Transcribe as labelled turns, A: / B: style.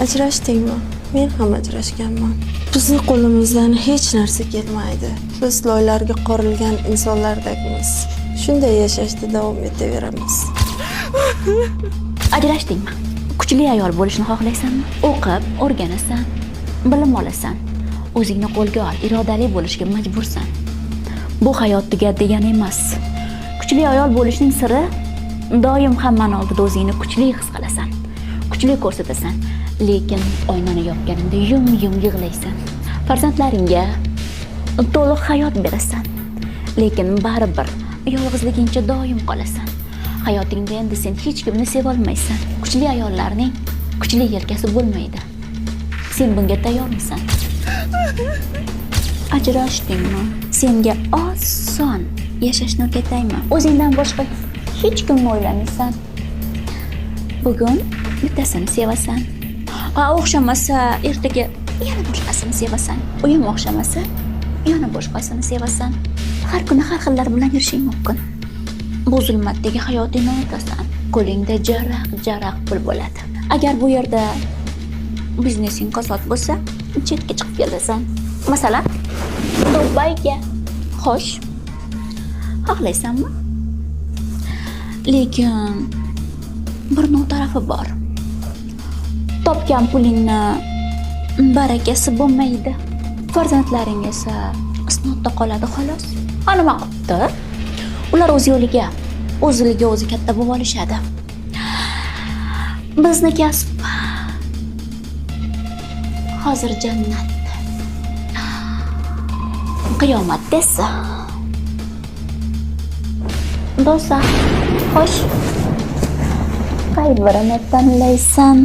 A: Ajrashdingmi? Men ham ajrashganman. Bizni qo'limizdan hech narsa kelmaydi. Biz loylarga qorilgan insonlardakmiz. Shunday yashashda davom etaveramiz.
B: Ajrashdingmi? Kuchli ayol bo'lishni xohlaysanmi? O'qib, o'rganasan, bilim olasan. O'zingni qo'lga ol, irodali bo'lishga majbursan. Bu hayot tugadi degani emas. Kuchli ayol bo'lishning siri doim hammani oldida o'zingni kuchli his qilasan. Kuchli ko'rsatasan, lekin oynani yopganingda yum-yum yig'laysan. Farzandlaringga to'liq hayot berasan. Lekin baribir yolg'izligingcha doim qolasan. Hayotingda endi sen hech kimni sevolmaysan. Kuchli ayollarning kuchli yelkasi bo'lmaydi. Sen bunga tayyormisan? Ajrashdingmi? Senga oson yashashni o'rgataymi? O'zingdan boshqa hech kimni o'ylamaysan. Bugun bittasini sevasan. A o'xshamasa, ertaga yana boshqasini sevasan. U ham o'xshamasa, yana boshqasini sevasan. Har kuni har xillar bilan yurishing mumkin. Bu zulmatdagi hayotingni unutasan. Qo'lingda jaraq-jaraq pul bo'ladi. Agar bu yerda biznesing kasod bo'lsa, chetga chiqib kelasan. Masalan, Dubayga. Xo'sh. Xohlaysanmi? Lekin bir tarafi bor. Topgan pulingni barakasi bo'lmaydi. Farzandlaring esa isnodda qoladi xolos. Ha, nima qilibdi? Ular o'z yo'liga, o'zligiga o'zi katta bo'lib olishadi. Bizni kasb hozir jannat. Qiyomatda esa do'zax. Xo'sh, qay birini tanlaysan?